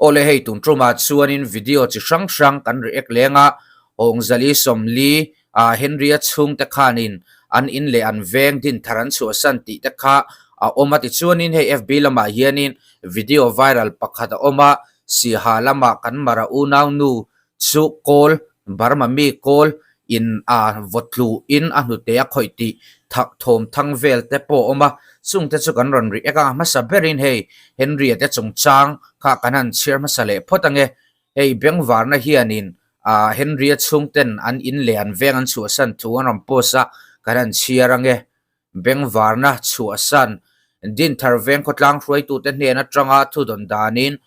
Awle hei tun tumah chuanin video chi hrang hrang kan react leng a, Hawngzali Sawmli ah Henry-a chhungte khanin an in leh an veng din thar an chhuahsan tih te kha a awm a tichuanin hei FB lamah hianin video viral pakhat a awm a, Siaha lamah kan mara unau nu chu kawl Burma mi kawl in a vawtlu in a hnute a khawih tih thawm thang vel te pawh a awm a, chungte chu kan rawn react a, hmasa berin hei Henry-a te chungchang kha kan han chhiar hmasa leh phawt ange. Hei bengvarna hianin ah Henry-a chhungten an in leh an veng an chhuahsan thu an rawn post a, kan han chhiar ange. Bengvarna chhuahsan Dinthar veng khawtlang hruaitute hnen atanga thudawn danin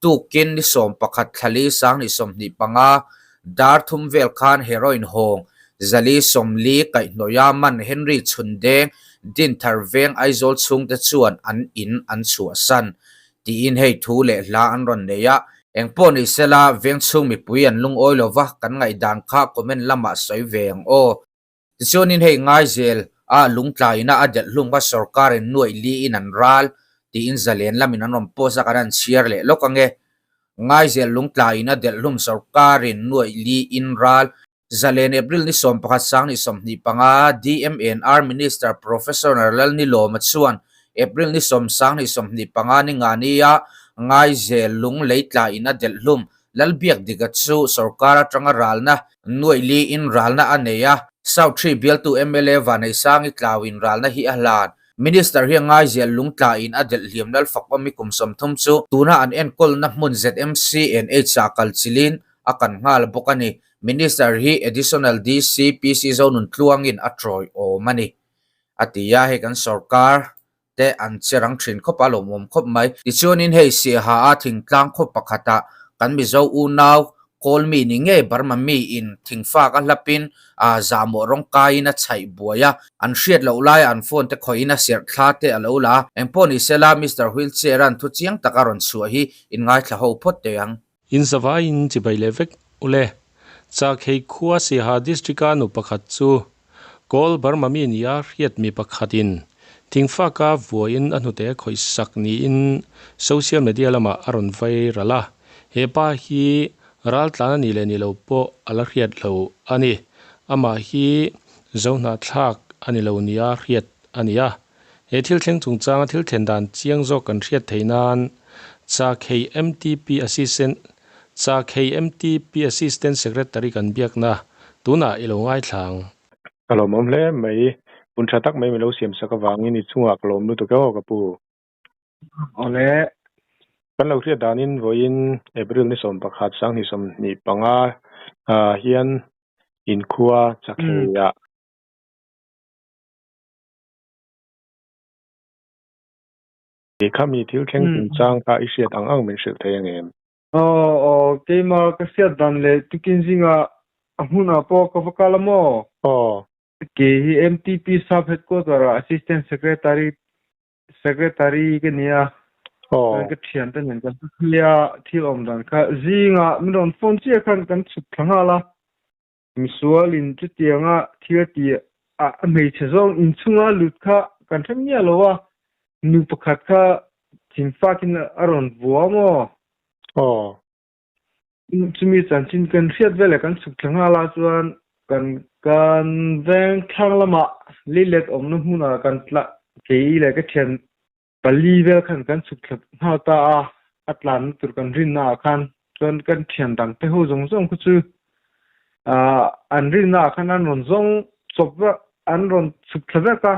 tukin ni 11 thlali 2025 dar thum vel khan heroin hawng zali 40 kaihhnawih a man Henry Chhundeng Dinthar veng Aizawl chhungte chuan an in an chhuahsan tiin hei thu leh hla an rawn nei a. Engpawh ni sela veng chhung mipui an lungawi lova kan ngaihdan kha comment lamah sawi ve ang aw. Tichuanin hei Ngaizel a lungtlaina a delh hlum kha sorkarin nuaih liin an ral tiin zalen lamin an rawn post a kan han chhiar leh lawk ange. Ngaizel lungtlaina delh hlum sorkarin nuaih liin ral. Zalen April ni 11 2025 DMNR Minister Professor Lalnilawma chuan April ni 10 2025 ni ngania Ngaizel lung leitlain a delh hlum Lalbiakdika chu sorkar atanga ralna nuaih liin ralna a nei a, South Tree bialtu mla Vaneisangi tlauin ralna hi a hlan. Minister hi a ngaizial lungtlain a delh hliam Lalfakawmi kum 30 chu tuna an enkawlna hmun ZMCNH ah kal chilin a kan nghal bawk a ni. Minister hi Additional DC PC Zonuntluangin a tawiawm a ni, a ti a, hei kan sorkar te an che rang thin khawp a, lawmawm khawp mai. Tichuanin hei Siaha a thingtlang khaw pakhatah kan Mizo unau kawl mi ni ngei Burma mi in thingfak a hlapin a zahmawh rawng kaiin a chhaih buai a, an hriat loh laia an phone te khawihin a serh thla te a lo la a. Engpawh ni sela Mister Wheelchair an thu chiang tak a rawn chhuah hi in ngaithla ho phawt teh ang. In zavaiin chibai leh vek ule. Chakhei khua Siaha District-a nu pakhat chu Kawl Burma mi nia hriat mi pakhatin thingfaka vuaiin a hnute khawih sak niin social media lamah a rawn vai ral a. He pa hi raltlan a nih leh nih lo pawh a la hriat lo a ni. Amah hi Zohnahthlak a ni lo nia hriat a ni a. He thil thleng chungchanga thil thlen dan chiang zawk kan hriat theih nan Chakhei MTP Assistant Chakhei MTP Assistant Secretary kan biakna tunah i lo ngaithla ang. Ka lawmawm hle mai. Hun tha tak mai min lo siam sak avangin i chungah ka lawm lutuk e aw ka pu. Awle. Kan lo hriat danin vawiin April ni 11 2025 hian inkhua Chakheiah Kha mi thil thleng chungchang kha i hriat ang ang min hrilh thei ang em? Aw aw, keimah ka hriat dan leh tukin zinga a hmunah pawh ka va kal a maw? Aw. Kei hi MTP Sub Headquarter ah Assistant Secretary Secretary ka ni a. Aw. Chuan ka thiante nen kan hria a, thil awm dan kha zingah min rawn phone chiah khan kan chhuk thla nghal a. Misualin chutianga thil ti a hmeichhe zawng inchhunga lut kha kan hre miah lo a, nu pakhat kha thingfakin a rawn vua maw? Aw. Chumi chanchin kan hriat veleh kan chhuk thla nghal a chuan kan kan veng thlang lamah leilet awmna hmunah kan tla kei leh ka thian pali vel khan kan chhuk thla nghal ta a, a tlanna tur kan rinna ah khan chuan kan thian dang te ho zawng zawng khu chu ah an rinna ah khan an rawn zawng chawp vek an rawn chhuk thla vek a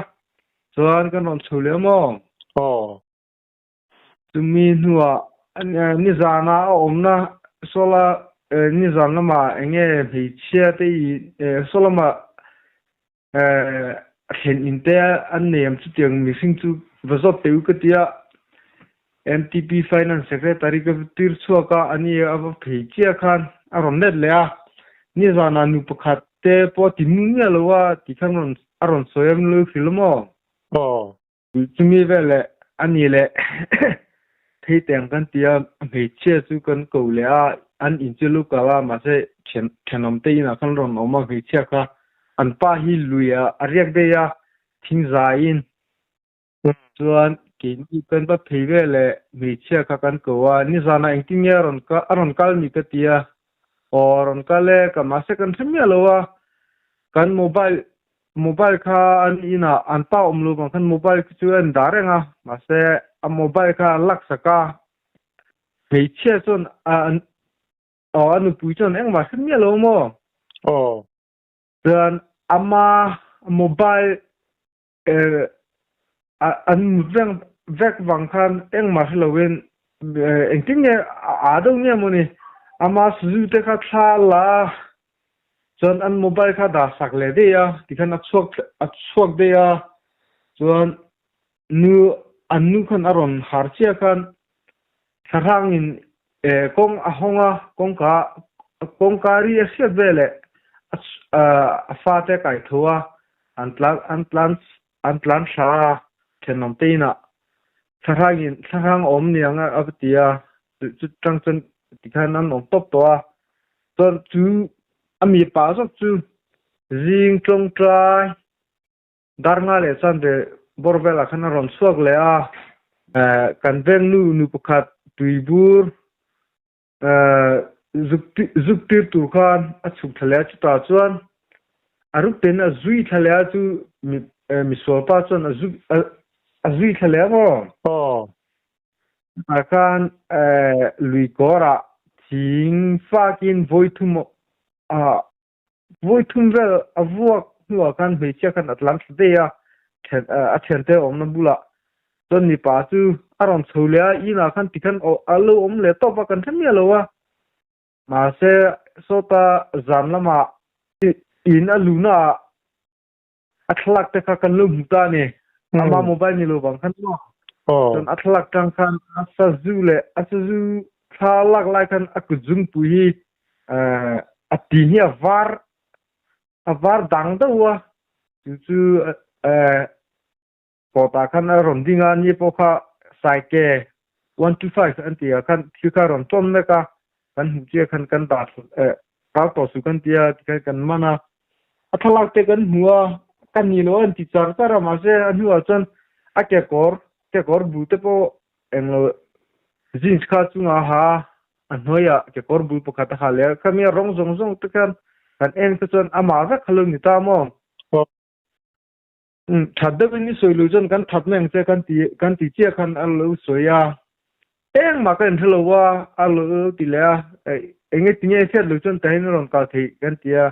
chuan kan rawn chho leh maw? Aw. Chumi hnuah nizana a awmna sawla nizan lamah eng nge hmeichhia te i saw lamah A thlen in te an nei ang chutiang mihring chu va zawt teh u ka ti a, MTP Finance Secretary ka va tir chhuak a, ani a va phei chiah khan a rawn let leh a, nizanah nu pakhat te pawh a ti mu miah lo a tih khan a rawn sawi a, min lo hrilh a maw? Aw. Chumi veleh a ni leh thei teng kan ti a, hmeichhia chu kan ko leh a, an in chu lo kal a, mahse thian thenawm te inah khan rawn awm a, hmeichhia kha an pa hi lui ah a riak daih a, thingzaiin chuan Keini kan va phei ve leh hmeichhia kha kan ko a, nizanah engtin nge a rawn a rawn kal ni ka ti a, aw a rawn kal e, ka mahse kan hre miah lo a, kan mobile mobile kha an inah an pa awm lo vang khan mobile khi chu a en dah reng a, mahse a mobile kha an laksak a, hmeichhia chuan a aw a nupui chuan engmah hre miah lo maw? Aw. Chuan ama mobile an mut veng vek vang khan engmah hre loin engtin nge a deuh nge mawni ama Suzu te kha thla a la a chuan an mobile kha dah sak leh daih a tikhan a chhuak a chhuak daih a chuan nu an nu khan a rawn har chiah khan Thlahrangin kawng a hawng a, kawngka kawngka ri a hriat veleh a fate a kai tho a, an tlan an tlan an tlan thla a, thenawm te inah thlahrangin thlahrang a awm niang a va ti a, chu tang chuan tikhan an awm tawp tawh a, chuan chu a mipa zawk chu zing tawngtai Darnga leh chuan ve bawr velah khan a rawn chhuak leh a, kan veng nu nu pakhat tuibur zuk tir tur khan a chhuk thla leh a, chutah chuan a ruk ten a zui thla leh a chu misual pa chuan a zui thla leh a maw? Chutah khan lui kawrah thing fakin vawithum Vawi thum vel a vuak hnuah khan hmeichhia khan a tlan thla daih a, a thiante awmna bulah chuan mipa chu a rawn chho leh a, inah khan tikhan a lo awm leh tawp a, kan hre miah lo a. Mahse sawta zan lamah in a luhnaah a thlalak te kha kan lo hmu ta a ni. Ama mobile ni lo vang khan maw. Chuan a thlalak tang khan a sazu leh a sazu thla lak lai khan a kut zungpui hi a ti hi a var a var dang deuh a. Chu chu Kawtah khan a rawn ding a, ni pawh kha Saike 125 an tih ah khan thil kha a rawn tawn mek a, kan hmuh chiah khan kan dah eh kal tawh suh kan ti a tikhan kan man a, a thlalak te kan hmu a, ka ni lo an ti char char a mahse a hnuah chuan a kekawr kekawr bul te pawh englo jeans kha chungah a ha a, a hnuaiah kekawr bul pakhat a ha leh a, khami a rawng zawng zawng te khan kan en kha chuan amah vek kha lo ni ta maw? That deuhin i sawi luh chuan kan that mai ang che kan ti kan ti chiah khan a lo sawi a, engmah ka inhre lo a, a lo ti leh a, eng nge tinge hriat loh chuan tahin a rawn kal theih kan ti a,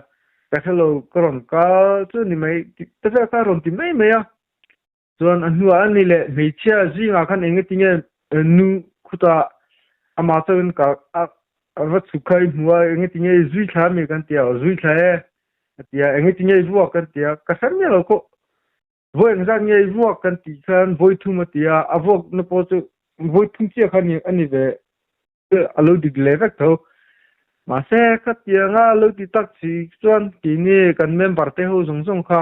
ka hre lo ka rawn kal chu ni mai te vel kha a rawn ti mai mai a, chuan a hnuah a ni leh hmeichhia zingah khan eng nge tinge nu khutah amah chauhin ka a va chhuk kha i hmu a, eng nge tinge i zui thla ami kan ti a, zui thla e. A ti a, eng ti nge i vuak kan ti a, ka hre miah lo khaw vawi engzat nge i vuak kan tih khan vawi thum a ti a, a vuak na pawh chu vawi thum chiah kha a ni ve a lo dik leh vek tho. Mahse khatianga a lo ti tak si chuan keini kan member te ho zawng zawng kha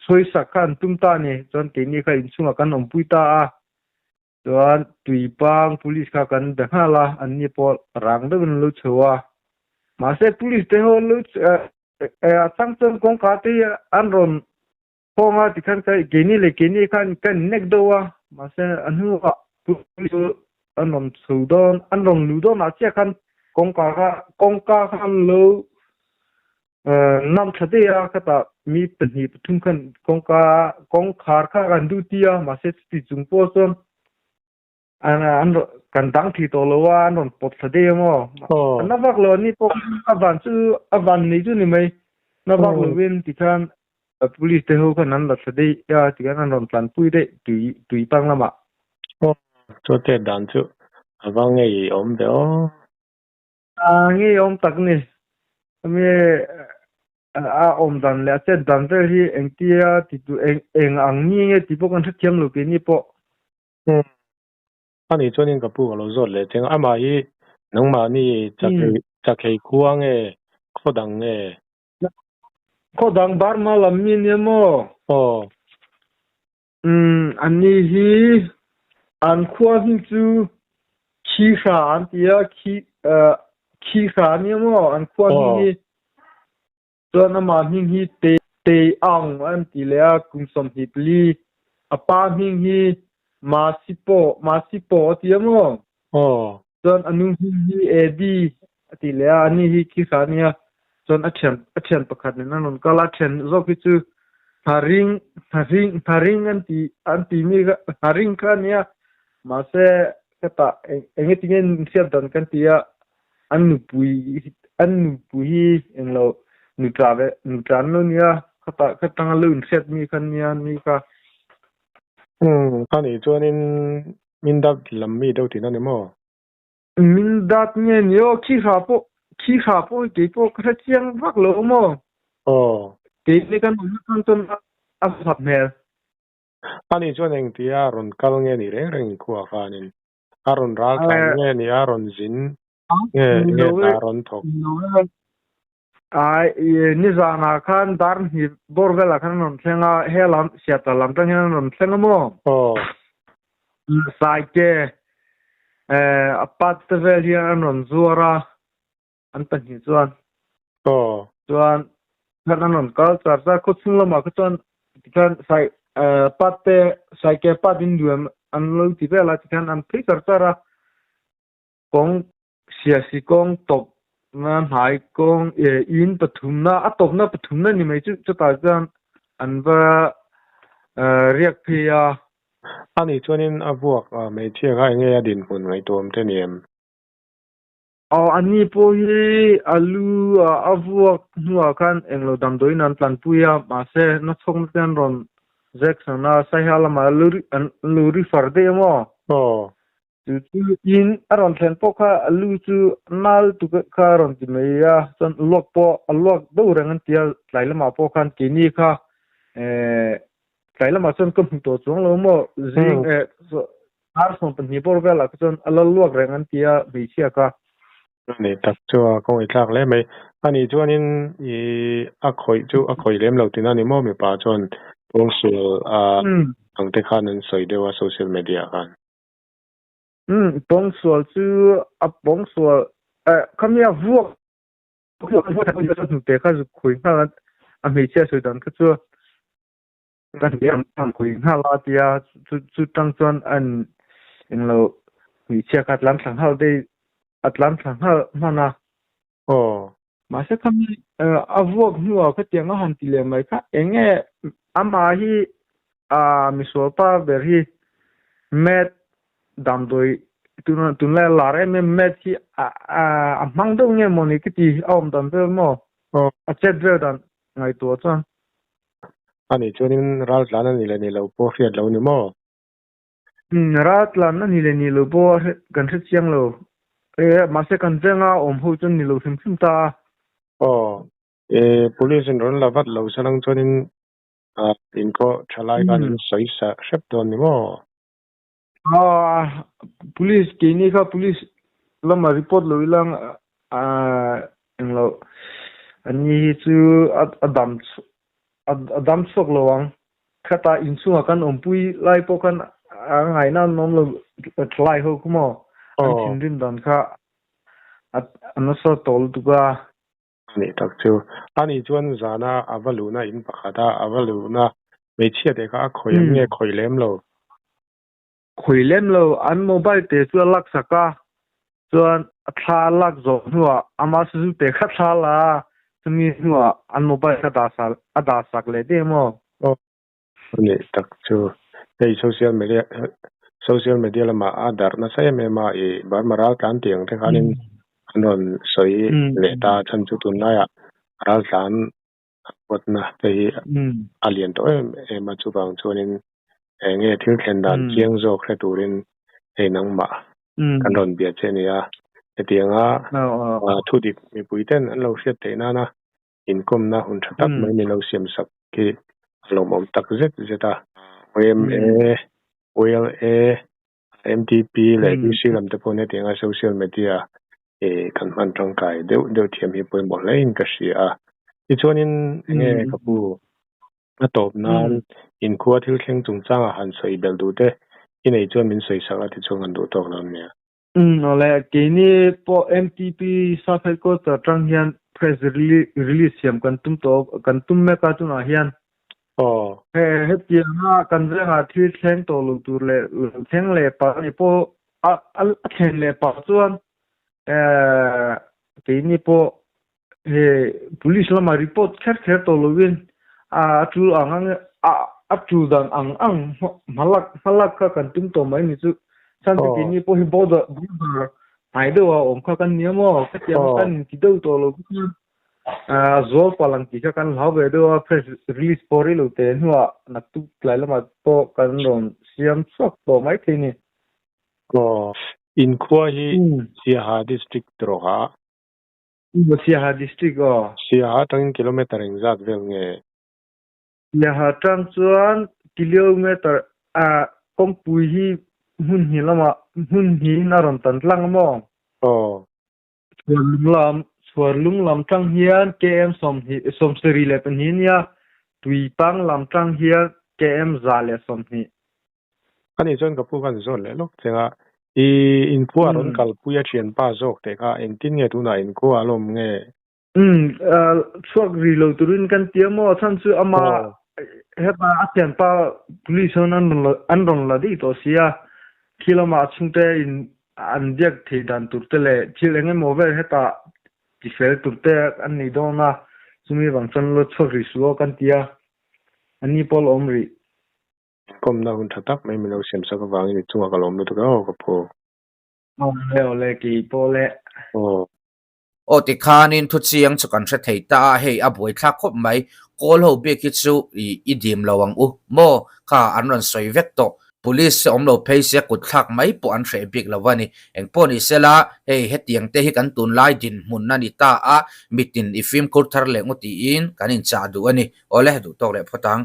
sawisak kha an tum ta a ni, chuan keini kha inchhungah kan awmpui ta a. Chuan Tuipang Police kha kan be nghal a, an ni pawh rang deuhin an lo chho a. Mahse Police te ho an lo a chang chuan kawngka te hi an rawn khawng a tikhan ka keini leh keini khan ka innek deuh a, mahse a hnuah Police chu an rawn chho dawn, an rawn luh dawnah chiah khan kawngka kha kawngka kha an lo Nam tha daih a, khatah mi pahnih pathum khan kawngka kawngkhar kha kan duty a, mahse chuti chung pawh chuan an kan dang thei tawh lo a, an rawn pawt thla daih a maw. An na vak lo a ni pawh a van chu a van nei chu ni mai, na vak lovin tikhan police te ho khan an la thla daih a, tikhan an rawn tlanpui daih tui tui pang lamah. Aw, chu chet dan chu a va ngeiawm ve aw. A ngeiawm tak ni. Ami a awm dan leh a chet dan vel hi engtia ti tu eng eng ang mi nge tih pawh kan hrethiam lo keini pawh. Umm. Ani chuanin ka pu ka lo zawt leh cheng a, amah hi nangmahni chakhei chakhei khua nge khaw dang nge? Khaw dang Burma lam mi nia maw? Aw. Umm anni hi an khua hming chu Khihra an ti a, Khi eh Khihra a nia maw an khua hming hi. Chuan amah hming hi Te Te Aung an ti leh a, kum 24 a. A pa hming hi Masipo Masipo a ti a maw? Aw. Chuan a nu hming hi Edi a ti leh a, ani hi Khisa a nia. Chuan a thian a thian pakhat nen an rawn kal a, a thian zawk hi chu Hnaring Hnaring Hnaring an ti an ti mi kha Hnaring kha a nia. Mahse hetah eng engeti nge hriat dan kan ti a, an nupui an nupui hi englo nuṭa ve nuṭa an lo nia khatah khatanga lo inhriat mi kha nia ni kha. Umm ka nih chuanin min dat lam mi deuh tihna ni maw? Min dat nge ni aw khi hra pawh khi hra pawh hi kei pawh ka hre chiang vak lo maw? Aw. Kei ni kan awmna chang chuan a hlat hmel. Ani chuan engtia rawn kal nge ni reng reng inkhua khanin? A rawn ral tlan nge ni a rawn zin nge nge hna a rawn thawk? Ai nizanah khan dar hnih bawr velah khan an rawn thleng a, he lam Siata lam tang hian an rawn thleng a maw? Aw. Saike a pat te vel hian an rawn zuar a, an pahnih chuan. Aw. Chuan khan an rawn kal char char khawchhung lamah kha chuan tikhan sai pat te saike pat in duam an lo ti vel a tikhan an phei char char a kawng siasi kawng tawp na hnai kawng in pathum na a tawp na pathum na ni mai chu chutah chuan an va riak phei a. Ani chuanin a vuak hmeichhia kha enge a dinhmun ngaihtuam te ni em? Aw a ni pawh hi a lu ah a vuak hnuah khan englo damdawiin an tlanpui a, mahse nachhawkna te an rawn Jackson a Saiha lamah an lo refer daih a maw? Aw. Chu chu in a rawn thlen pawh kha a lu chu nal tuk kha a rawn ti mai a, chuan luak pawh a luak deuh reng an ti a, tlai lamah pawh khan keini kha eh tlai lamah chuan ka hmu tawh chuang lo maw zing eh Ar 12 bawr velah kha chuan a lal luak reng an ti a hmeichhia kha. Ani tak chu a kawng i tlak hle mai. Ani chuanin i a khawih chu a khawih lem lo tina ni maw mipa chuan pawngsual a ang te khan an sawi deuh a social media ah khan. Umm pawngsual chu a pawngsual eh khami a vuak hnute kha zuk khawih nghal a hmeichhia sawi dan kha chu. Kan hliam pui nghal a tia chu chu tang chuan an englo hmeichhia kha a tlan thla nghal daih a tlan thla nghal hman a. Aw. Mahse khami a vuak hnuah khatiang a han ti leh mai kha enge amah hi a misual pa ber hi Matt damdawi tuna tunlai a lar em em Matt hi a a hmang deuh nge mawni ka ti a awm dan vel maw a chet vel dan ngaihtuah chuan. A nih chuanin ral tlan a ni leh ni lo pawh hriat lo ni maw? Umm ral tlan a ni leh ni lo pawh kan hre chiang lo. E mahse kan venga awm ho chuan ni lo hrim hrim ta a. Aw e police in rawn la vat lo salang chuanin in khaw tha lai khan in sawi sa hrep dawn ni maw? Aw police keini kha police lama report lo ilang englo ani hi chu a dam a dam chhuak lo ang khata inchhungah kan awmpui lai pawh khan a ngaihna an awm lo thalai ho khu maw an thinrim dan kha a nasa tawh lutuk a. Ani tak chu. Ani chuan zana a va luhna in pakhat a, a va luhna hmeichhia te kha a khawih ang nge khawih lem lo? Khawih lem lo, an mobile te chu a lak sak a, chuan a thla a lak zawh hnuah ama suzu te kha thla la a, chumi hnuah an mobile kha dah sak a dah sak leh daih maw? Aw, ani tak chu. Hei social media social media lamah a darh nasa em em a, i Burma ral tlan tih ang te khanin an rawn sawi leh ta a, chhan chu tunlaiah ral tlan huatna te hi a lian tawh em em a, chuvang chuanin eng nge thil thlen dan chiang zawk hre turin hei nangmah kan rawn bia che a ni a, hetianga thudik mipui ten an lo hriat theih nana inkawmna hun tha tak mai min lo siam sak hi a lawmawm tak zet zet a. YMA, YLA, MTP leh DC lam te pawh hetianga social media ih kan hman tangkai deuh deuh thiam hi pawimawh hle in ka hria a. Tichuanin enge ka pu a tawp nan inkhua thil thleng chungchangah han sawi belh duh te i nei chuan min sawi sak la tichuan kan duh tawk lo ania. Umm awle keini pawh MTP South Headquarter atang hian press release siam kan tum tawh kan tum mek a tunah hian. Aw. He hetianga kan vengah thil thleng tawh lo tur leh lo thleng leh pah ni pawh a a thlen leh pah chuan keini pawh he police lama report kher kher tawh lovin a tul ang ang a a tul dan ang ang hmalak hmalak kha kan tum tawh mai ni chu chhan chu keini pawh hi border border hnai deuh a awm kha kan nia maw hetiang kan inti deuh tawh lo chuan zual palh ang tih kha kan hlau ve deuh a press release pawh rei lo te hnuah naktuk tlai lamah pawh kan rawn siam chhuak tawh mai thei ni. Aw inkhua hi Siaha district rawh a. Siaha district aw. Siaha atangin kilometer engzat vel nge? Siaha atang chuan kilometer ah kawngpui hi hmun hnih lamah hmun hnihin a rawn tan tlang a maw? Aw. Chhuarlung lam Chhuarlung lam tang hian KM 20 72 nia, Tuipang lam tang hian KM 120. Ani chuan ka pu khan zawt leh lawk cheng a, I inkhua rawn kalpui a thianpa zawk teh kha engtin nge tunah inkhua a lawm nge? Umm, chhuak ri lo turin kan ti a maw? Chhan chu ama hepa a thianpa police ho an rawn an rawn la daih tawh si a, khi lamah a chhungte in an biak theih dan tur te leh thil eng emaw vel hetah tifel tur te an nei dawn a, chumi vang chuan la chhuak rih suh aw kan ti a, ani pawh la awm rih. Kawmna hun tha tak mai min lo siam sak avangin i chungah ka lawm lutuk e aw ka pu. Awle awle kei pawh le. Aw. Aw tikhanin thu chiang chu kan hre thei ta a, hei a buaithlak khawp mai, kawl ho bik hi chu i i dim lo ang u maw kha an rawn sawi vek tawh, police te awm lo phei se kut thlak mai pawh an hreh bik lo a ni, engpawh ni sela hei hetiang te hi kan tunlai dinhmun a ni ta a, mitin i fimkhur thar leh ngu tiin kan inchah duh a ni, awle duh tawk leh phawt ang.